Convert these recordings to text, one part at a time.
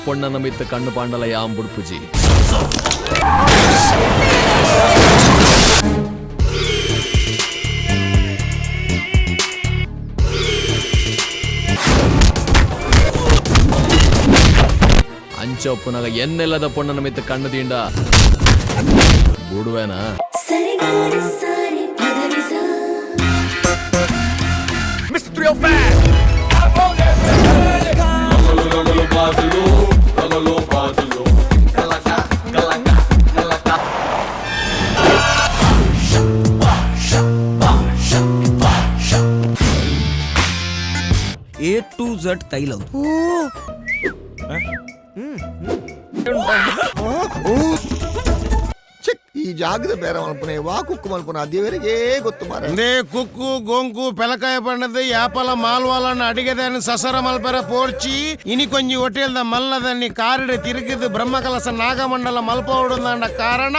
ಪೊಣ್ಣನ ಮಿತ್ತ ಕಣ್ಣು ಪಾಂಡಲ ಯಾಂ ಬುಡ್ಪುಜಿ. ಅಂಚ ಒಪ್ಪುನಾಗ ಎನ್ನೆಲ್ಲದ ಪೊಣ್ಣನ ಮಿತ್ತ ಕಣ್ಣು ದಿಂಡ ಬುಡುವೆನಾ? ಎ ಟು ಝಡ್ ತೈಲ. ಚಿಕ್ ಈ ಜಾಗದ ಬೇರೆ ಮಲ್ಪನೆ ವಾ ಕುಕ್ಕು ಮಲ್ಪನೆ ಅದೇವರೆಗೆ ಗೊತ್ತು ಮಾರ. ಅಂದೇ ಕುಕ್ಕು ಗೊಂಕು ಪೆಲಕಾಯ ಬಣ್ಣದ ಯಾಪಲ ಮಾಲ್ವಾಲನ್ನ ಅಡಿಗೆದಾನಿ ಸಸರ ಮಲ್ಪರ ಪೋರ್ಚಿ ಇನಿ ಕೊಂಜಿ ಹೋಟೆಲ್ದ ಮಲ್ಲದನ್ನಿ ಕಾರಿಡ ತಿರುಗಿದು ಬ್ರಹ್ಮಕಲಸ ನಾಗಮಂಡಲ ಮಲ್ಪವಡುಂದಾಂಡ ಕಾರಣ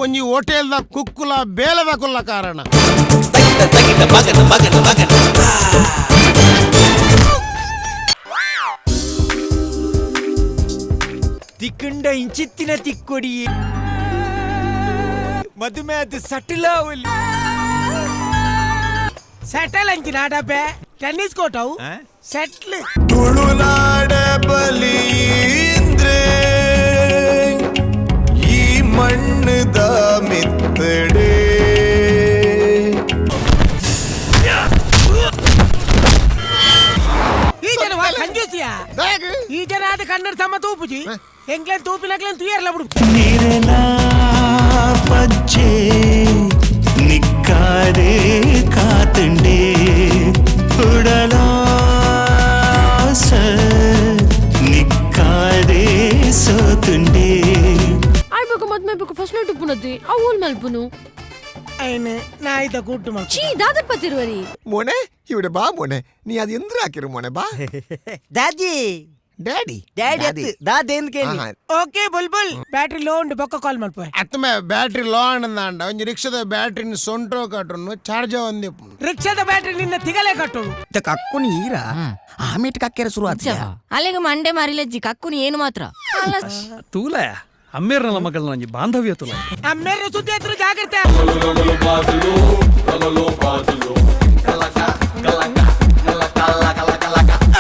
ಒಂಜಿ ಹೋಟೆಲ್ದ ಕುಕ್ಕುಲ ಬೇಲದ ಕುಲ್ಲ ಕಾರಣ. ತಿಕ್ಕಂಡ ಇಂಚಿತ್ತಿನ ತಿಕ್ಕೊಡಿ ಮದುವೆ ಅದು ಸಟಿಲಾವಲ್ಲಿ. ಸೆಟಲ್ ಅಂಚಿನ ಡಬ್ಬೆ ಟೆನ್ನಿಸ್ ಕೋರ್ಟ್ ಅವು ಸೆಟ್ಲ್. ತುಳುನಾಡ ಬಲೀಂದ್ರೆ ಈ ಮಣ್ಣದ ಮಿತ್ತಡೆ. ಈ ಜನ ವಾ ಕಂಜೂಸಿಯ. ಈ ಜನ ಅದು ಕನ್ನಡ ಸಮ ತೂಪುಜಿ ಎಂಗ್ಲೇನ್ ತೂಪಿನಕ್ಲೇನ್ ತುಯರ್ಲ ಬಿಡು. ನಿರಲ ಪಜ್ಜೆ ನಿಕ್ಕಾದೆ ಕಾತುಂಡೆ ಉಡಲಾಸ ನಿಕ್ಕಾದೆ ಸೋತುಂಡೆ. ಆಯ್ಬೇಕು ಮದ್ಮೆ ಬೇಕು ಫಸ್ಟ್ ನೈಟ್ ಉಪ್ಪುನದ್ದಿ ಅವು ಓಲ್ ಮಲ್ಪುನು. ಐನು ನಾಯಿದ ಗುಡ್ಡು ಮಲ್ಪು. ಚೀ ದಾದರ್ ಪತ್ತಿರುವರಿ. ಮೋನೆ ಇವಡೆ ಬಾ ಮೋನೆ, ನೀ ಅದು ಎಂದ್ರ ಹಾಕಿರು ಮೋನೆ ಬಾ. ದಾದಿ. ಡ್ಯಾಡಿ. ಡ್ಯಾಡಿ ಅತ್ತು ದಾದೇನ್ ಕೇಳಿ. ಓಕೆ ಬುಲ್ಬುಲ್, ಬ್ಯಾಟ್ರಿ ಲೋ ಉಂಡು, ಬೊಕ್ಕ ಕಾಲ್ ಮಲ್ಪುವೆ. ಅತ್ತಮೆ ಬ್ಯಾಟ್ರಿ ಲೋ ಅಂಡಂದಾಂಡ ಒಂಜಿ ರಿಕ್ಷಾದ ಬ್ಯಾಟ್ರಿನ ಸೊಂಟೋ ಕಟ್ಟುನು ಚಾರ್ಜ್ ಒಂದಿಪ್ಪು. ರಿಕ್ಷಾದ ಬ್ಯಾಟ್ರಿ ನಿನ್ನ ತಿಗಲೆ ಕಟ್ಟೋಡು. ಕಕ್ಕುನಿ ಈರ ಆಮೇಟ್ ಕಕ್ಕೆರ ಶುರು ಆತ. ಅಲ್ಲಿಗೆ ಮಂಡೆ ಮಾರಿಲಜ್ಜಿ ಕಕ್ಕುನಿ ಏನು ಮಾತ್ರ. ತೂಲ ಅಮ್ಮೇರ್ನಲ್ಲ ಮಗಳ ನಂಜಿ ಬಾಂಧವ್ಯ ತುಲ. ಅಮ್ಮೇರ ಸುದ್ದಿ ಹತ್ರ ಜಾಗ್ರತೆ.